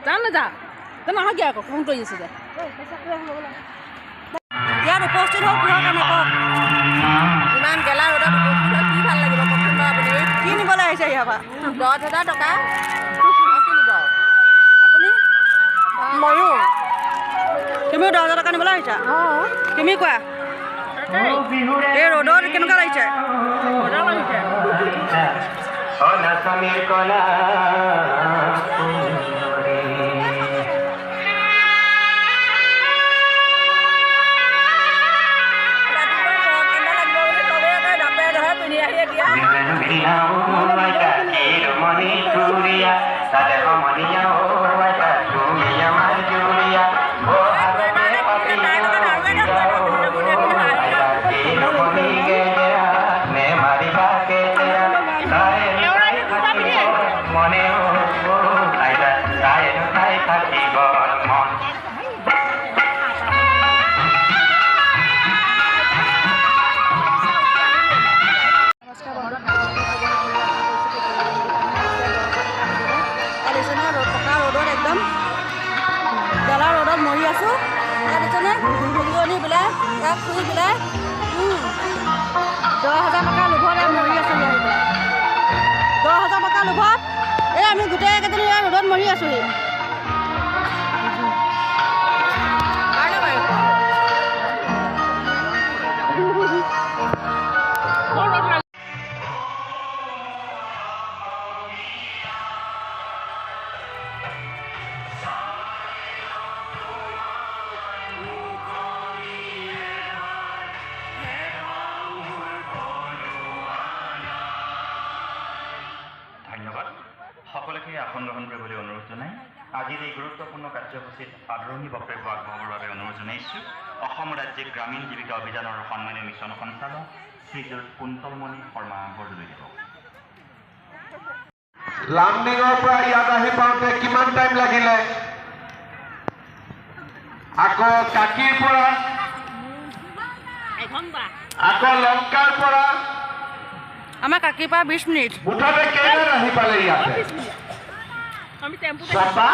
যাম না যা তই নাহগে আকৌ ফোন কৰি আছো যে ইয়াত উপস্থিত হওক কিহৰ কাৰণে কওক? ইমান গেলা ৰ'দত উপস্থিত হৈ কি ভাল লাগিব কওকচোন বাৰু আপুনি? কি নিবলৈ আহিছে ইয়াৰ পৰা? 10,000 টকা কি নিব আপুনি? ময়ো। তুমিও 10,000 টকা নিবলৈ আহিছা? তুমি কোৱা, এই ৰ'দত কেনেকুৱা লাগিছে? গেলা ৰ'দত মৰি আছোঁ। ইয়াত দেখিছেনে ফুলনি পেলাই ইয়াত ফুল পেলাই 10,000 টকা লোভত ইয়াত মৰি আছোঁ। আহি পেলাই 10,000 টকা লোভত এই আমি গোটেইকেইজনী ইয়াত ৰ'দত মৰি আছোঁহি। ধন্যবাদ। সকলোকে আসন গ্ৰহণ কৰিবলৈ অনুৰোধ জনাই আজিৰ এই গুৰুত্বপূৰ্ণ কাৰ্যসূচীত আদৰণি বক্তব্য আগবঢ়াবৰ বাবে অনুৰোধ জনাইছোঁ অসম ৰাজ্যিক গ্ৰামীণ জীৱিকা অভিযানৰ সন্মানীয় মিছন সঞ্চালক শ্ৰীযুত কুন্তলমণি শৰ্মা বৰদলৈদেৱক। লামডিঙৰ পৰা ইয়াত আহি পাওঁতে কিমান টাইম লাগিলে? আকৌ কাকিৰ পৰা, আকৌ লংকাৰ পৰা, আমাৰ কাকিৰ পৰা 20 মিনিট। মুঠতে কেইজন আহি পালে ইয়াতে? ছটা।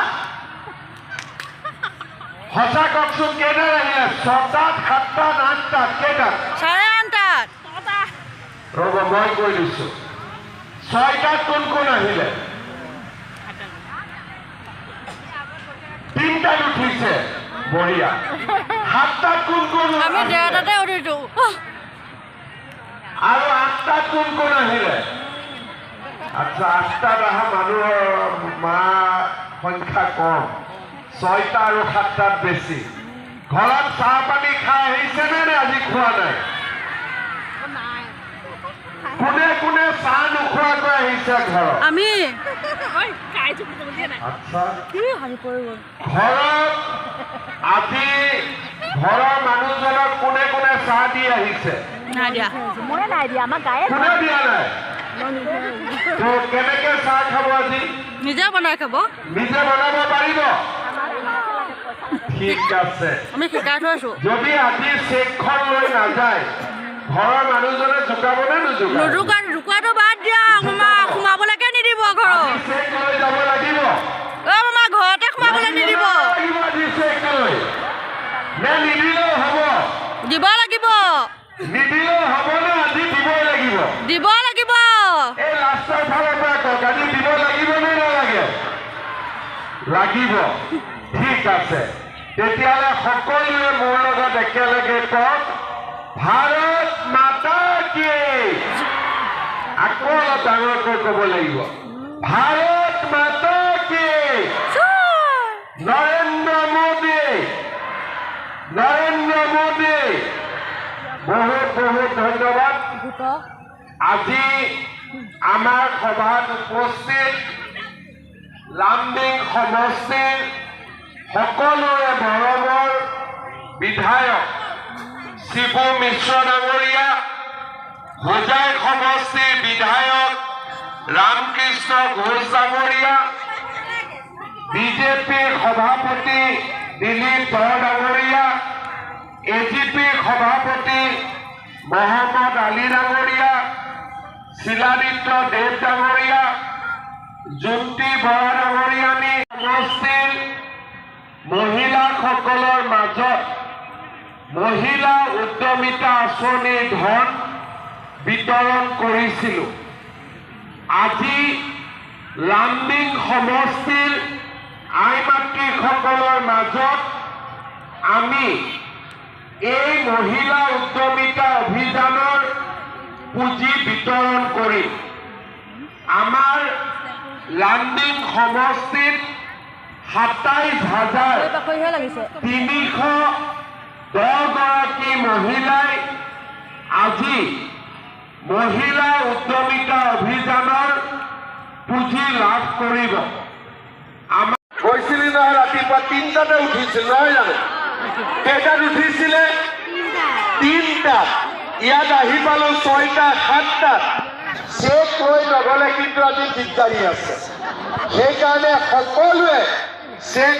সঁচা কওকচোন, কেইটাত আহিলে? 6টাত, 7টাত, 8টাত, কেইটাত? 8:30টাত। ৰ'ব, মই কৈ দিছো। 6টাত কোন কোন আহিলে? 3টাত উঠিছে, বঢ়িয়া। 7টাত কোন কোন? আমি 1:30টাতে উঠিছো। আৰু 8টাত কোন কোন আহিলে? আচ্ছা, 8টাত অহা মানুহৰ মা সংখ্যা কম, 6টা আৰু 7টাত বেছি। ঘৰত চাহ পানী খাই আহিছে নে আজি খোৱা নাই? কোনে কোনে চাহ নোখোৱাকৈ আহিছে ঘৰত? আমি। আচ্ছা, ঘৰত আজি ঘৰৰ মানুহজনক কোনে কোনে চাহ দি আহিছে? নাই দিয়া। মই নাই দিয়া, আমাৰ গায়ে কোনে দিয়া নাই? তো কেনেকে চাহ খাব আজি? নিজে বনাই খাব। নিজে বনাব পাৰিব? ঠিক আছে, আমি শিকাই থৈছো। যদি আজি চেকখন লৈ নাযায়, ঘৰৰ মানুহজনে জোকাব নে নোজোকাব? নোজোকা, জোকোৱাটো বাদ দিয়া, মামা সোমাবলৈকে নিদিব ঘৰত। চেক লৈ যাব লাগিব। অ মামা, ঘৰতে সোমাবলৈ নিদিব। লাগিব আজি চেক লৈ। নে নিদিলেও হ'ব? দিব লাগিব। নিদিলেও হ'ব নে আজি দিবই লাগিব? দিব লাগিব। এই লাষ্টৰ ফালৰ পৰা কওক, আজি দিব লাগিব নে নালাগে? লাগিব। ঠিক আছে, তেতিয়াহ'লে সকলোৱে মোৰ লগত একেলগে কওক, ভাৰত মাতা কি। আকৌ অলপ ডাঙৰকৈ ক'ব লাগিব, ভাৰত মাতা কি। নৰেন্দ্ৰ মোদী, নৰেন্দ্ৰ মোদী। বহুত বহুত ধন্যবাদ। আজি আমাৰ সভাত উপস্থিত লামডিং সমষ্টিৰ সকলোৰে মৰমৰ বিধায়ক শিবু মিশ্ৰ ডাঙৰীয়া, হোজাই সমষ্টিৰ বিধায়ক ৰামকৃষ্ণ ঘোষ ডাঙৰীয়া, বিজেপিৰ সভাপতি দিলীপ ধৰ ডাঙৰীয়া, এ জি পিৰ সভাপতি মহম্মদ আলী ডাঙৰীয়া, শিলাদিত্য দেৱ ডাঙৰীয়া, জোনটি বৰা ডাঙৰীয়ানী সমষ্টিৰ মহিলাসকলৰ মাজত মহিলা উদ্যমিতা আঁচনিৰ ধন বিতৰণ কৰিছিলোঁ। আজি লামডিং সমষ্টিৰ আই মাতৃসকলৰ মাজত আমি এই মহিলা উদ্যমিতা অভিযানৰ পুঁজি বিতৰণ কৰিম। আমাৰ লামডিং সমষ্টিত 27 হাজাৰ বাকৰিহে লাগিছে। 310 গৰাকী মহিলাই আজি মহিলা উদ্যমিতা অভিযানৰ পুঁজি লাভ কৰিব। আমাৰ গৈছিলি নহয়, ৰাতিপুৱা 3টাতে উঠিছিল, নহয় জানো? কেইটাত উঠিছিলে? 3টাত। ইয়াত আহি পালো 6টা, 7টাত। চেক লৈ নগলে কিন্তু আজি দিগদাৰী আছে। সেইকাৰণে সকলোৱে চেক